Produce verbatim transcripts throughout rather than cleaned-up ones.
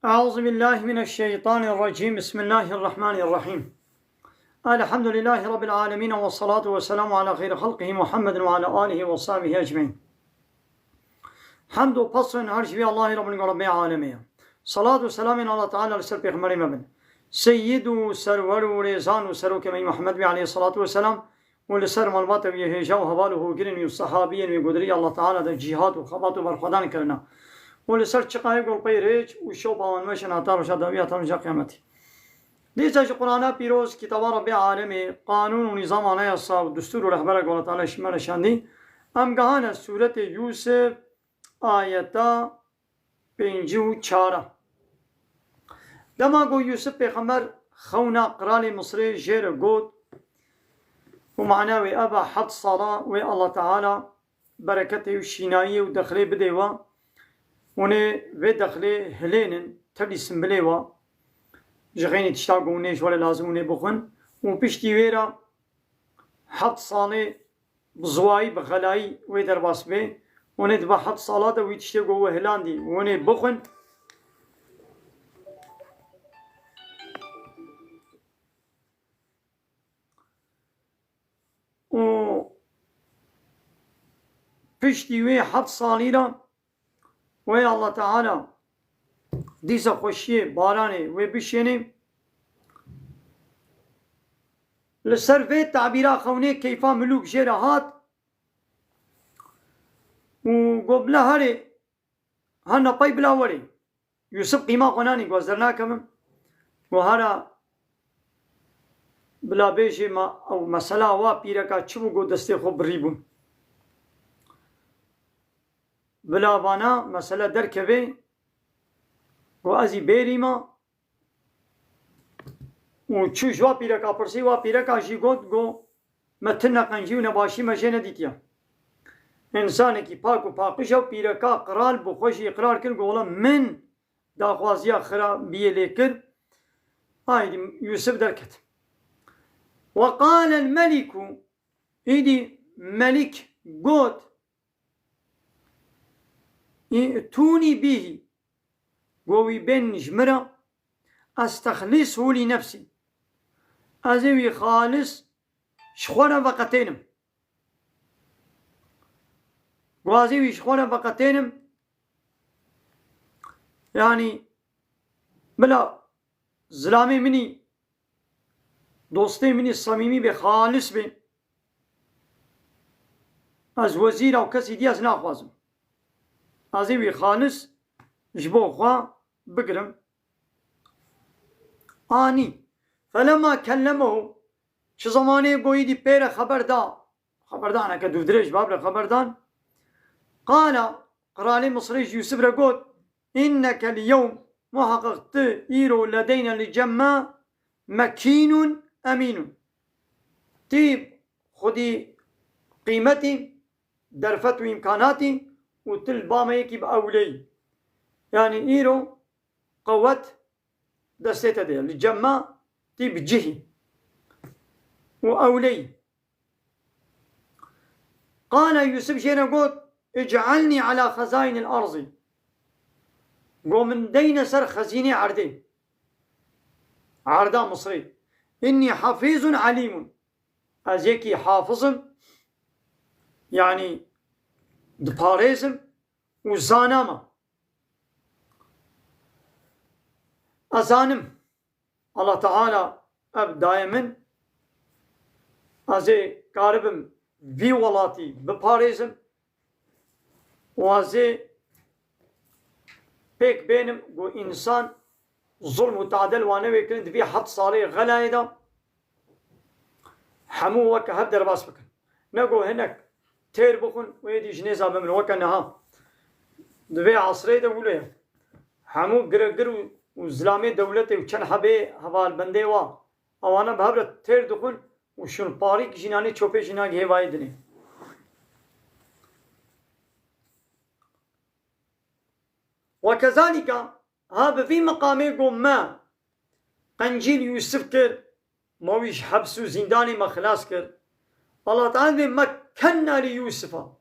أعوذ بالله من الشيطان الرجيم. بسم الله الرحمن الرحيم. الحمد لله رب العالمين، والصلاة والسلام على خير خلقه محمد وعلى آله وصحبه أجمعين. Hemd û pesên her ji vê Allahê Rabbul Rabbê Alemê ye. Salat û selamên Allah Teala li ser Pêxemberê me bin. Seyyid û serwer û rêzan û serokê me Muhammed wî aleyhissalatu vesselam û li ser malbata wî hêja û heval û hogirên wî û sehabiyên wî godirî Allah Teala de cîhat û xebat û berxwedan kirina. Û li ser çiqayê golpeyê rêç û şopa wan meşin heta roja dawî heta roja qiyametî. Dîsa ji Qur'ana pîroz, kitaba Rabbê Alemê, qanûn û nîzam, anayasa û destûr û rehbera ku Allah Teala ji me re şandî, em gehane sûretê Yûsif, ayeta pêncî û çar. Dema ku Yûsif pêxember xewna qiralê Misrê jê re got û mana wê ev e, heft sala wê Allah Teala bereketê û şînayiyê û dexlê bidê we. Hûn ê vê dexlê hilênin, tevlî simbilê we. Ji xeynî tişta ku hûn ê ji we re lazim hûn ê bixwin. Û piştî wê re heft salê bi ziwayî, bi xelayî wê derbas bê. Hûn ê di va heft sala de wî tiştê ku we hilandî, hûn ê bixwin. Û piştî wê heft salî re wê Allah Teala dîsa xweşiyê, baranê wê bişênê. Li ser vê tabîra xewnê keyfa milûk jê re hat û got, bila herê, hana pey bila werê. Yûsif qîma xwe nanî, got, ez dernakevim. Got, hara bila bêjê me ew mesela wa pîreka çi bû, got, destê xwe birî bûn. Bila vana mesele derkevê, got, ez î bêrî me. Û çû ji wa pîreka pirsî, wa pîreka jî got, got, me ti neqencî û nebaşî me jê nedîtiye. Însanekî pak û paqij e û pîreka qral bi xwe jî îqrar kir, got, wela min daxwaziya xirabiyê lê kir. Aydî Yûsif derket. Ve qalel melîku, îdî melîk got, îtûnî bîhî, got, wî bên ji min re, estexlîshû lî nefsî. Ez ê wî xalis ji xwe re veqetênim. Got, ez ê wî ji xwe re veqetênim. Yanî, bila zilamê min î, dostê min î semîmî bê, xalis bê. Ez wezîra û kesî dî ez naxwazim. Ez ê wî xalis ji bo xwe bigirim. Anî. Felemma kellemehu, çi zemanê goyî dî pê re xeber da, xeberdaneke dûvdirêj, bab re xeber dan. Qala, qiralê Misrê ji Yûsif re got, inneke l-yewm, muheqeq tu îro ledeyne li cem me mekînun emînun. Tî xwedî qîmetî, derfet û îmkanatî û tu li ba me yekî bi ewleyî. Yanî îro qewet destê te de ye. Li cem me tî bi cihî û ewleyî. Qala Yûsif jê re got, ic'alnî ala xezaynil erzî. Got, min deyne ser xezînê erdê. Erda Misrê. Innî hafîzun elîmun. Ez yekî hafiz im, yanî diparêzim û zana me. Ez zanim Allah Teala ev daye min, ez ê karibim vî welatî biparêzim û ez ê pêk bênim ku însan zulm û tadel wane wê kirin, di vî heft salê xelayê de hemû weke hev derbas bikin. Ne ku hinek têr bixwin û êdî ji nêza bimrin. Weke niha di vê esrê de wilo ye. Hemû giregir û, û zilamê dewletê û çend hebê hevalbendê wa, ewana bi hev re têr dixwin û şûnparîk jî nanê, çopê jî nagihê vayê dinê. Ve kezalîka, ha bi vî meqamê ku me qencî li Yûsif kir, me wî ji heps û zîndanê me xilas kir. Allah Teala vê mekkenna li Yûsifa.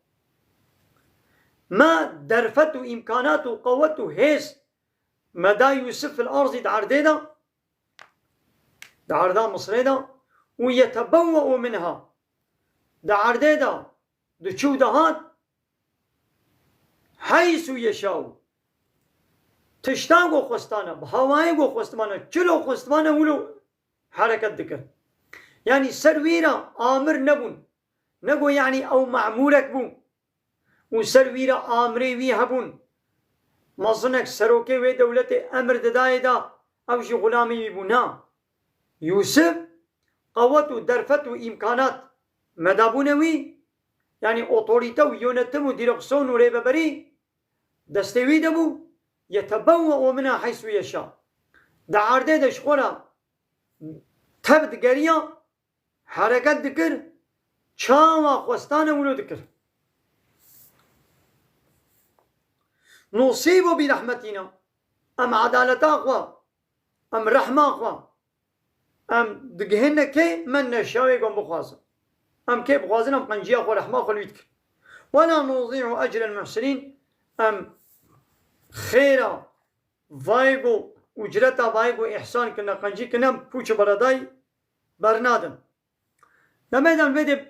Me derfet û îmkanat û qewet û hêz Meda Yûsif fil arzî, di erdê de, di erda Misrê de, û yetebewwe'u minha, di erdê de diçû dihat, heysu yeşaw. Tişta ku xwestane, bi hawayê ku xwestmane, çilo xwestmane wilo hereket dikir. Yanî ser wî re amir nebûn. Nego yanî ew memûrek bû û ser wî re amirê wî hebûn. Mezinek, serokê wê dewletê emir didayê da, ew jî xulamê wî bû. Na. Yûsif qewet û derfet û îmkanat medabûne wî, yanî otorîte û yönetim û dîreksiyon û rêveberî destê wî de bû. Yetebewwe'u minha heysu yeşa. Di erdê de ji xwe re tev digeriya, hereket dikir, çawa xwestane wilo dikir. Nusîbu bi rehmetîna, em edaleta xwe, em rehma xwe, em digihîne kê, men neşawê gon bixwazin. Em kê bixwazin, em qenciya xwe, rehma xwe li wî dikin. Wela nudî'u ecrel muhsinîn, em xêra vayê ku, ucreta vayê ku îhsan kirine, qencî kirine, em pûç û beredayî bernadin. Demê de em vê dê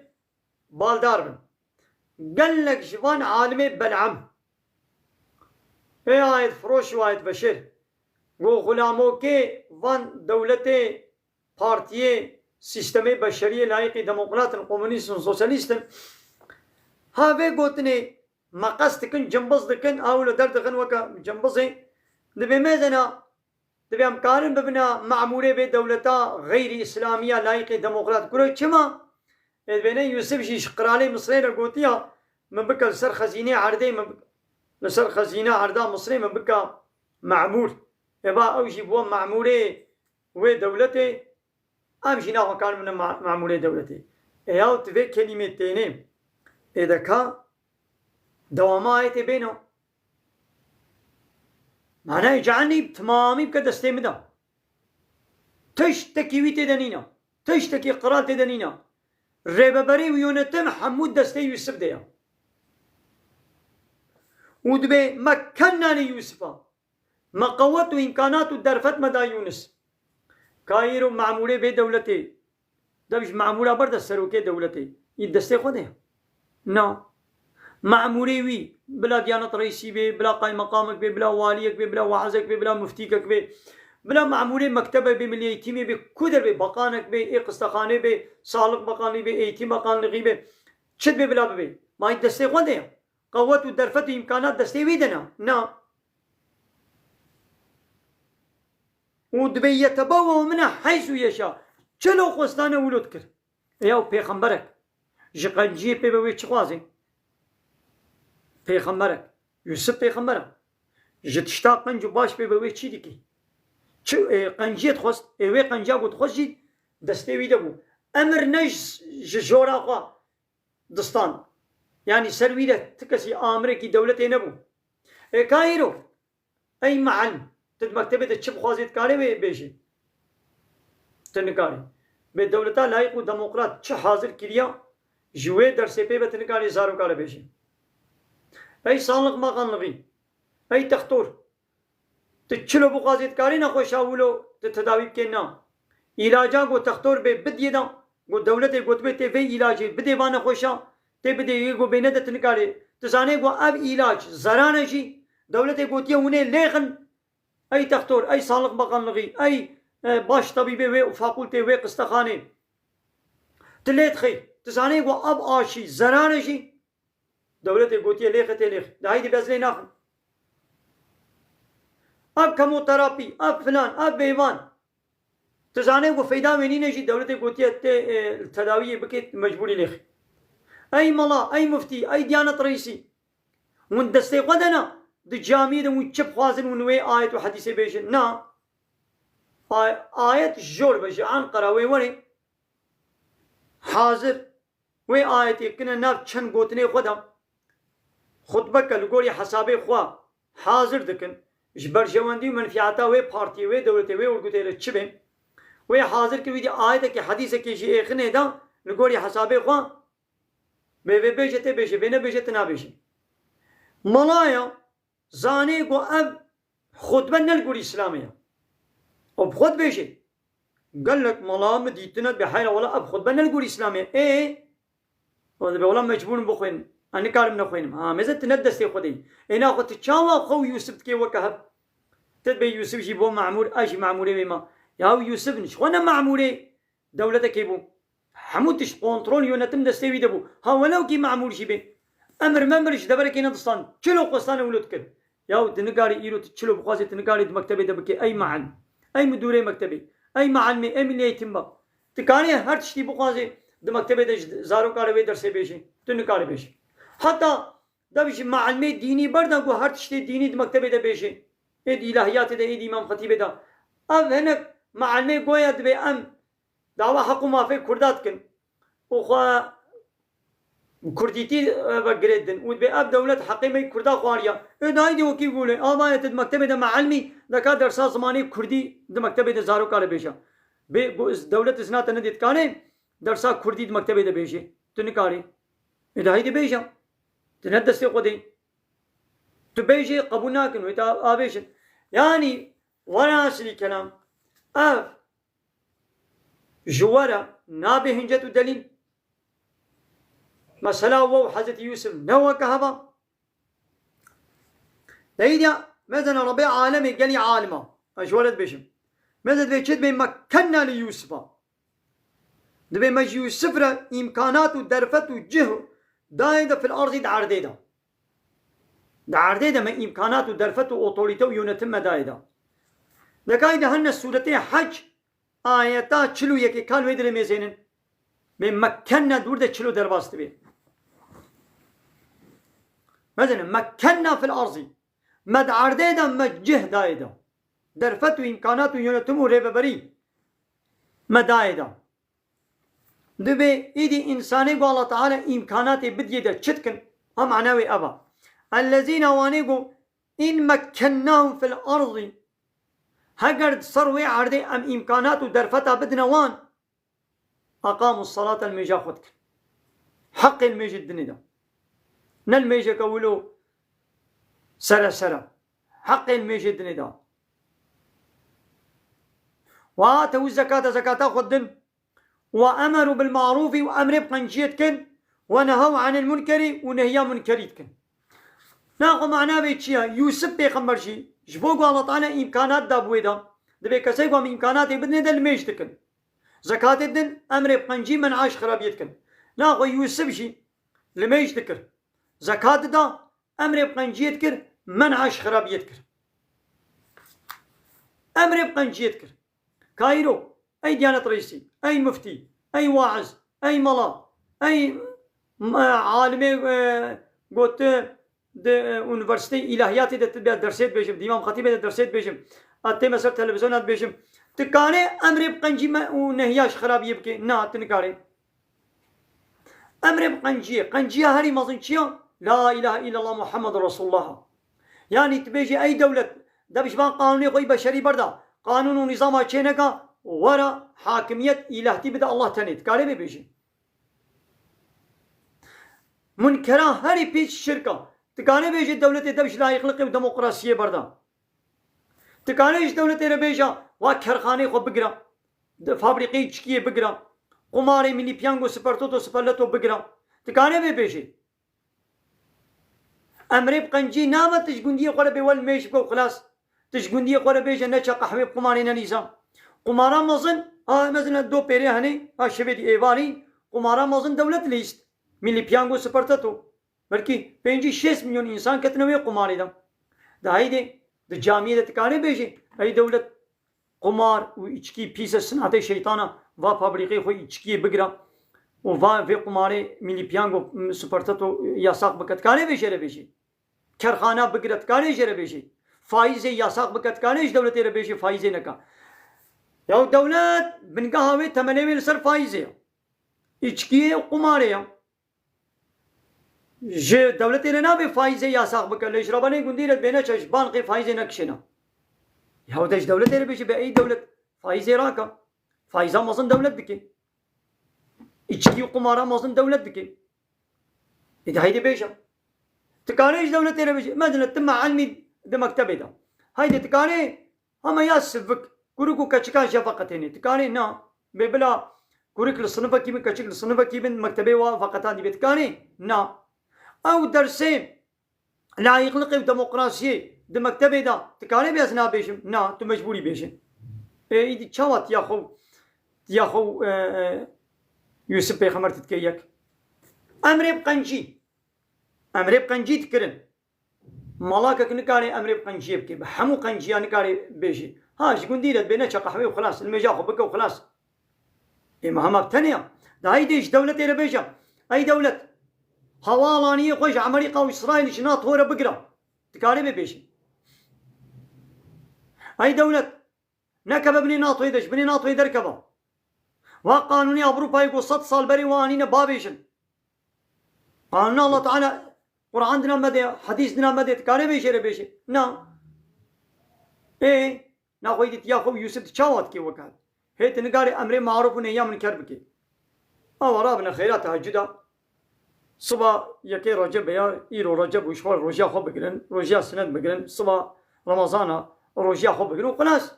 baldar bin. Gelek ji van alimê bel'am, ê ayet firoş û ayet veşêr, ku xulamokê van dewletê, partiyê, sîstemê beşeriyê layîqî demokrat in, komunîst in, sosyalîst in, ha vê gotinê meqes dikin, cimbiz dikin, a wilo derdixin weke cimbizê. Dibê mezena, dibê em karin bibine memûrê vê dewleta xeyrî îslamiya layîqê demokrat. Kuro çima? Ê dibêne Yûsif jî ji qiralê Misrê re gotiya, min bike li ser xezînê erdê, min bike, li ser xezîne erda Misrê min bike memûr. Ê ba ew jî bû memûrê wê dewletê, em jî naxwe karin bibine ma-, memûrê dewletê. Ê yaw tu vê kelîmê tênê, ê de ka dewama ayetê bêno. Manayê ce'elnî bi timamî bike destê min de. Tiştekî wî tê de nîne. Tiştekî qiral tê de nîne. Rêveberî û yönetim hemû destê Yûsif de ye. Û dibê me kenna li Yûsifa. Me qewet û îmkanat û derfet me da Yûnis. Ka îro memûrê vê dewletê, dev ji memûra ber de serokê dewletê, î destê xwe de ye. Na. Memûrê wî, bila Diyanet Reîsî bê, bila qaymeqamek bê, bila waliyek bê, bila wahezek bê, bila muftîkek bê, bila memûrê mektebek bê, milî eğitimê bê, ku der bê, baqanek bê, ê qistexanê bê, Sağlık Bakanlığı bê, Eğitim Bakanlığı bê, çi dibê bila bibê. Ma î destê xwe de ye. Qewet û derfet û îmkanat destê wî de ne. Na. Û dibê yetebewwe'u minha heysu yeşa. Çilo xwestane wilo dikir. Ê yaw pêxemberek ji qenciyê pê be wê çi xwazê? Pêxemberek. Yûsif pêxember e. Ji tişta qenc û baş pê be wê çi dikî? Çi, ê, qenciyê dixwest, ê wê qenciya ku dixwest jî destê wî de bû. Emir ne ji, ji jora xwe distand. Yanî ser wî de ti kesî amirekî dewletê nebû. Ê ka îro, ey me'elim, tu di mektebê de çi bixwazî dikarê wê bêjî? Tu nikarî. Bê dewleta layîq û demokrat çi hazir kiriya, ji wê dersê pê be tu nikarî zaroka re bêjî. Ey Sağlık Bakanlığı, ey textor, tu çilo bixwazî dikarî nexweşa wilo tu tedawî bikê na. Îlaca ku textor bê bidiyê da, ku dewletê gotibê tê vê îlacê bidê va nexweşa, tê bidê yê ku bê nede tu nikarê. Tu zanê ku ev îlac zeran e jî, dewletê gotiye hûn ê lêxin, ey textor, ey Sağlık Bakanlığı, ey, e, baş tebîbê wê fakultê wê qistexanê. Tu lê dixî. Tu zanê ku ev aşî zeran e jî, dewletê gotiye lêxe tê lêxe. De heydî be ez lê naxim. Ev kemoterapî, ev filan, ev bêvan. Tu zanê ku feyda wê nîne jî dewletê gotiye tê, e, tedawiyê bikê mecbûrî lêxe. Ey mela, ey muftî, ey Diyanet Reîsî. Hûn destê xwe de ne. Di camiyê de hûn çi bixwazin hûn wê ayet û hedîsê bêjin. Na. Ay-, ayet ji jor be ji Enqera wê were. Hazir. Wê ayetê kine nav çend gotinê xwe de. Xutbeke li gorî hesabê xwe hazir dikin. Ji berjewendî û menfîata wê partiyê, wê dewletê, wê urgutê re çi be. Wê hazir kir wî dî ayetekê, hedîsekê jî êxinê da li gorî hesabê xwe. Bê vê bêje tê bêje, vê nebêje tu nabêjî. Malaya zanê ku ev Xutbe ne li gorî Îslamê ye. Û bi xwe dibêje. Gelek mala min dîtine dibê heyra wela ev xutbe ne li gorî Îslamê ye. Ê? Û dibê wela mecbûr in bixwînin. Ez nikarim nexwînim. Ha, mêze tu ne destê xwe de yî. Ê naxwe tu çawa xwe û Yûsif dikê weke hev? Tu dibê Yûsif jî bo memûr, ez jî memûrê wê ma. Ya Yûsif ji xwe ne memûrê dewletekê bû. Hemû tişt kontrol, yönetim destê wî de bû. Ha, welew kî memûr jî bê. Emir memir ji deverekê nedistan. Çilo xwestan û wilo dikir. Yaw, tu nikarî îro tu çilo bixwazê, tu nikarî di mektebê de bikê. Ey meal. Ey midûrê mektebê. Ey mealimê, ey milî eğitim ba. Tu karê her tiştî bixwazê di mektebê de ji zaroka re wê dersê bêjê. Tu nikarî bêjê. Heta dev ji mealimê dînî berda ku her tiştê dînî di mektebê de bêjê. Ê di îlahiyatê de, ê di Îmam Xetîbê de. Ev hinek mealimê goya dibê em dawa heq û mafê Kurda dikin û xwe kurdîtî, e, ve girê din û dibê ev dewlet heqê me yî Kurda xwariya. Ê dayî dê wekî gûlê. Ama ye tu di mektebê de mealimî deka dersa zimanê kurdî di mektebê de zaroka re bêje. Bê, gu-, dewlet izna te nedê dikanê dersa kurdî di mektebê de bêjê. Tu nikarî. Ê dayî dê bêje. Tu ne destê xwe de yî. Tu bêjê qebûl nakin, wê te avêjin. Yanî, werasilî kelam, ev ji we re nabe hincet û delîl. Mesela we û Hezretî Yûsif ne weke hev a. Deyî de mezene Rebê alemê gelî alim a. Ez ji we re dibêjim. Meze dibê çi dibê mekkenna li Yûsifa. Dibê me ji Yûsif re îmkanat û derfet û cih dayê de fil erdî di erdê de. Di erdê de me îmkanat û derfet û otorîte û yönetim me dayê de. Dekayê de hene sûretê Hec, ayeta çil û yekê kal wê dirê mêzênin. Bê mekkenna dûr de çilo derbas dibe. Mezene mekkenna fil erdî. Me di erdê de me cih dayê de. Derfet û îmkanat û yönetim û rêveberî me dayê de. Dibê îdî însanê ku Allah Teala îmkanatê bidiyê de çi dikin? Ha mana wê ev a. Ellezîne wanê ku in mekkennahum fil erdî. Heger di ser wê erdê em îmkanat û derfeta bidine wan, aqamu salate li mêja xwe dikin. Heqê li mêjê dinê de. Ne li mêjeke wilo sere sere. Heqê li mêjê dinê de. Wa tew zekata, zekata xwe din. Ve emeru bil marûfî û emrê bi qenciyê dikin, ve nehew anil munkerî û nehiya munkerî dikin. Naxwe mana vê çi ye? Yûsif pêxember jî ji bo ku Allah Teala îmkanat da bi wê de, dibê kesê ku em îmkanatê bidinê de li mêj dikin. Zekatê din, emrê bi qencî, men'a ji xirabiyê dikin. Naxwe Yûsif jî li mêj dikir. Zekat dida, emrê bi qenciyê dikir, men'a ji xirabiyê dikir. Emrê bi qenciyê dikir. Ka îro, ey Diyanet Reîsî, ey muftî, ey waiz, ey mala, ey, m-, e, alimê, e, got, di, e, unîversîteyê îlahiyatê de tu bê dersê dibêjim, di Îmam Xetîbê de dersê dibêjim, a tême ser televîzyona dibêjim. Tu kanê emrê bi qencî me û nehiya ji xirabiyê bike? Na, tu nikarê. Emrê bi qenciyê. Qenciya herî mezin çi ya? La ilahe illallah Muhammed Resulullah. Yanî tu bêjî, ey dewlet, dev ji van qanûnê xwe yî beşerî berda. Qanûn û nîzama çêneka, were hakimiyet îlahtî bide Allah tenê. Dikarê bê bêjî. Munkera herî pîs şirka. Dikarê bêjî dewletê dev ji layiqliqê û demokrasiyê berda. Dikarê ji dewletê re bêja, wa kerxanê xwe bigira. Di fabrîqeyê çikiyê bigira. Qumarê milî piyango, supertoto, superleto bigira. Dikarê vê bêjê. Emrê bi qencî name tu ji gundiyê xwe re bê wel mêj bike û xilas. Tu ji gundiyê xwe re bêje neçe qehwê bi qumarê ne nîzam. Qumara mezin, ha mezin do pêrê henê, ha şevê dî êvarî, qumara mezin dewlet lîst. Milî piyango superteto. Belkî pêncî şêst milyon însan ketine wê qumarê de. De heydê, di camiyê de dikarê bêjê, ey dewlet, qumar û içkî pîs e, sinatê şeytana, va fabrîqê xwe içkiyê bigira û va vê qumarê milî piyango, m, superteto yasax bike, dikarê vê jê re bêjê. Kerxana bigire, dikarê jê re bêjê. Faîzê yasax bike, dikarê ji dewletê re bêjê faîzê neka. Ya dewlet bingeha wê, temelê wê li ser faîzê ye. Îçkiyê û qumarê ye. Ji dewletê re nabe faîzê yasax bike. Lê ji rabanê gundî re dibê neçe ji bankê faîzê nekişêne. Ya de ji dewletê re bêjî be ey dewlet faîzê rake. Faîza mezin dewlet dike. Îçkî û qumara mezin dewlet dike. Ê de heydê bêje. Dikarê ji dewletê re bêjî. Mezine tu mealimî di mektebê de. Haydê dikarê, hema ya sivik, kurik û keçikan jî veqetênê. Dikarê na. Bê bila kurik li sinifekî bin, keçik li sinifekî bin, mektebê wa veqetandî bê. Dikarê na. Ew dersê layîqliqê û demokrasiyê di mektebê de dikarê bê ez nabêjim? Na, tu mecbûrî bêjin. Ê, îdî çawa tiya xwe, tiya xwe, e, e, Yûsif Pêxember tu dikê yek? Emrê bi qencî. Emrê bi qencî dikirin. Malakek nikare emrê bi qenciyê bike. Bi hemû qenciya nikare bêjî. Ha, ji gundî re dibê neçe qehwê û xilas. Nimêja xwe bike û xilas. Ê, me hema bi tenê ya. Dayî dê ji dewletê re bêje. Ey dewlet, hewalaniyê xwe ji Amerîka û Îsraîl ji NATO re bigire. Dikarê bê bêjî. Ey dewlet, nekeve binê NATOyê de, ji binê NATOyê derkeve. Wa qanûnê Ewropayê ku sed sal berê wan anîne bavêjin. Qanûna Allah Teala, Quran dina me de, hedîs dina me de, dikarê vê jê re bêjê? Na. Ê, naxwe dî tiya xwe û Yûsif di çawa dikê weke? Hê tu nikarê emrê marûf û nehya minker bikê. Awa rabine xêra tehecuda. Siba yekê Recebe ya, îro Receb û ji xwe rojiya xwe bigirin, rojiya sinet bigirin, siba Remezana rojiya xwe bigirin û xilas.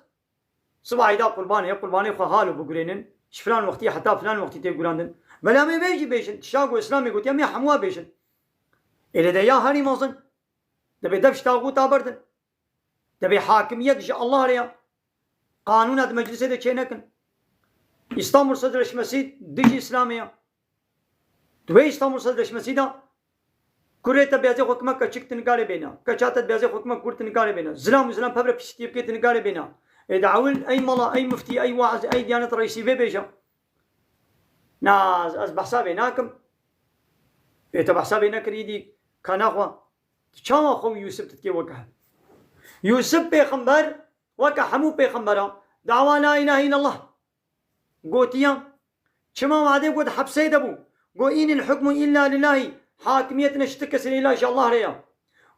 Siba îda qurbanê ye, qurbanê xwe halo bigurênin. Ji filan wextî heta filan wextî tê gurandin. Bela em ê vê jî bêjin, tişta ku Îslamê gotiye, em ê hemûa bêjin. Ê lê de ya herî mezin. Dibê dev ji taxûta berdin. Dibê hakimiyet ji Allah re ya. Qanûna di meclisê de çê nekin. Îstanbul Sözleşmesi dijî Îslamê ya. Di wê Îstanbul Sözleşmesî de kurê te biyazê xwe kime keçik tu nikarê bêna. Keça te biyazê xwe kime kur tu nikarê bêna. Zilam û zilam pevre pîsîtiyê bikê tu nikarê bêna. Ê de ewil ey mala, ey muftî, ey waaz, ey diyanet reîsî vê bêje. Na, ez, ez behsa vê nakim. Ê te behsa vê nekirî dî ka naxwe. Tu çawa xwe û Yûsif tu dikê weke hev? Yûsif pêxember weke hemû pêxembera dawa la îlahe îllallah gotiya. Çima wadê ku di hepsê de bû, got, "Înil hukmu îlla lillahî." Hakimiyet ne ji ti kesê lê îla ji Allah re ya.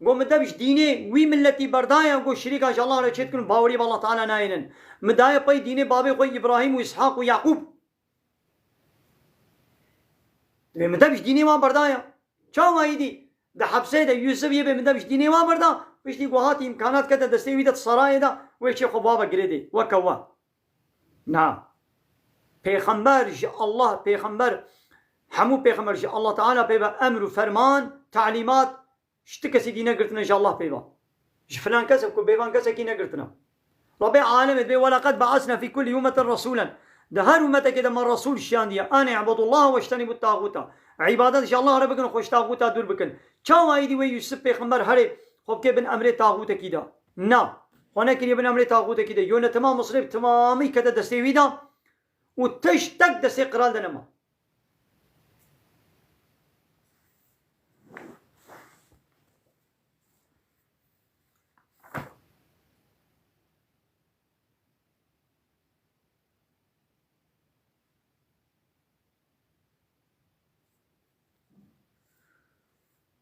Got, "Min dev ji dînê wî milletî berdaya, got, şirîka ji Allah re çê dikin û bawerî bi Allah Teala nayênin. Min daye pey dînê babê xwe Îbrahîm û Îshaq û Yaqûb." Dibê min dev ji dînê wan berdaya. Çawa îdî di hepsê de Yûsif yê bê min dev ji dînê wan berda, piştî ku hatî îmkanat kete destê wî de di sarayê de, wê çê xwe bava girêdê, weke we. Na. Pêxember ji Allah, pêxember, hemû pêxember ji Allah Teala pê ve emr û ferman, talîmat, ji ti kesî dî negirtine ji Allah pê ve. Ji filan kesek ku bêvan kesekî negirtine. Rabbê alemê dibê, "Welaqad ba'asna fî kulli ummetin rasûlen." Di her ummetekê de me resûl şiyandiye. "An i'budullaha weştenîbu tağûta." Îbadet ji Allah re bikin, xwe ji taxûta dûr bikin. Çawa îdî wê Yûsif pêxember herê xwe bike bin emrê taxûtekî de? Na. Xwe nekiriye bin emrê taxûtekî de. Yönetima Misirê bi timamî kete destê wî de û tiştek destê qral de nema.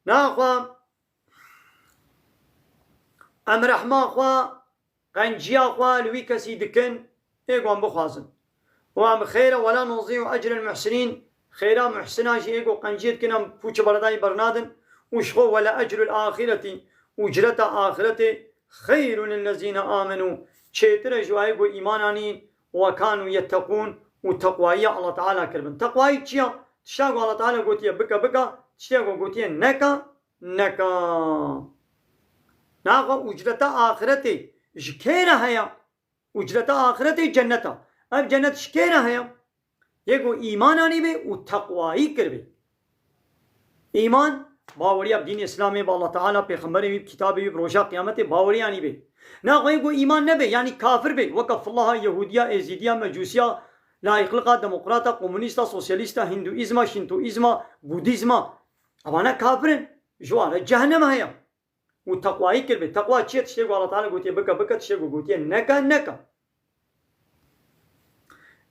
Naxwe em rehma xwe, qenciya xwe li wî kesî dikin, ê ku em bixwazin. Û em xêre wela nuzî'u ecrel muhsinîn, xêra muhsina jî ê ku qenciyê dikin em pûçi beredayî bernadin. Û ji xwe wela ecrul axireti, ucreta axiretê, xeyrun lillezîne amenû, çêtir e ji wayê ku îman anîn, we kanû yetteqûn, û teqwayiya Allah Teala kiribin. Teqwayî çi ya? Tişta ku Allah Teala gotiye bike, bike, tiştê ku gotiye neke, neke. Naxwe ucreta axiretê ji kê re heye? Ucreta axiretê cennet e. Ev cennet ji kê re heye? Yê ku îman anîbê û teqwayî kiribê. Îman, baweriya bi dînê Îslamê, bi Allah Teala, pêxemberê wî, bi kitabê wî, bi roja qiyametê bawerî anîbê. Naxwe yê ku îman nebe, yanî kafir be, weke filaha, Yehûdiya, Êzîdiya, Mecûsiya, layîqliqa, demokrata, komunîsta, sosyalîsta, hindûîzma, şintoîzma, budîzma. Evana kafir in. Ji wan re cehennem heye. Û teqwayî kiribê. Teqwa çi ye? Tiştê ku Allah Teala gotiye bike, bike, tiştê ku gotiye neke, neke.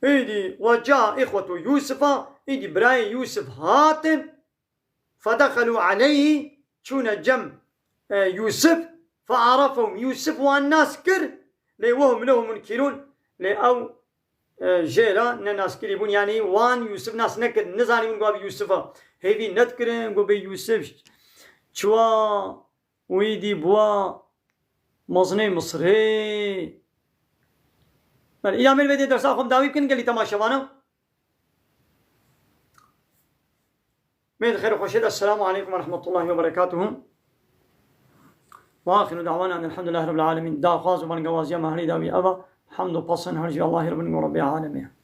Îdî we ca îxwetu Yûsifa, îdî birayê Yûsif hatin, fedexelû aleyhî, çûne cem, e, Yûsif, fearefehum, Yûsif wan nas kir, lê wehum lehu munkirûn, lê ew, e, jê re ne naskirî bûn, yanî wan Yûsif nas nekirin, nizanîbûn ku ev Yûsif e. Hêvî nedikirin ku bê Yûsif çiwa wî dî bûa. Mezinê Misirê. Belê, îlamê vê dê dersa xwe dawî bikin gelî temaşevana. Mê di xêr û xweşê de. Esselamu aleykum ve rahmetullahi ve berekatuhu. Ve axiru da'wana elhamdülillahi rabbil alemin. Daxwaz û bangewaziya me herî dawî eva. Hamd û pasin her ji Allahî Rabbin û Rabbê alemê.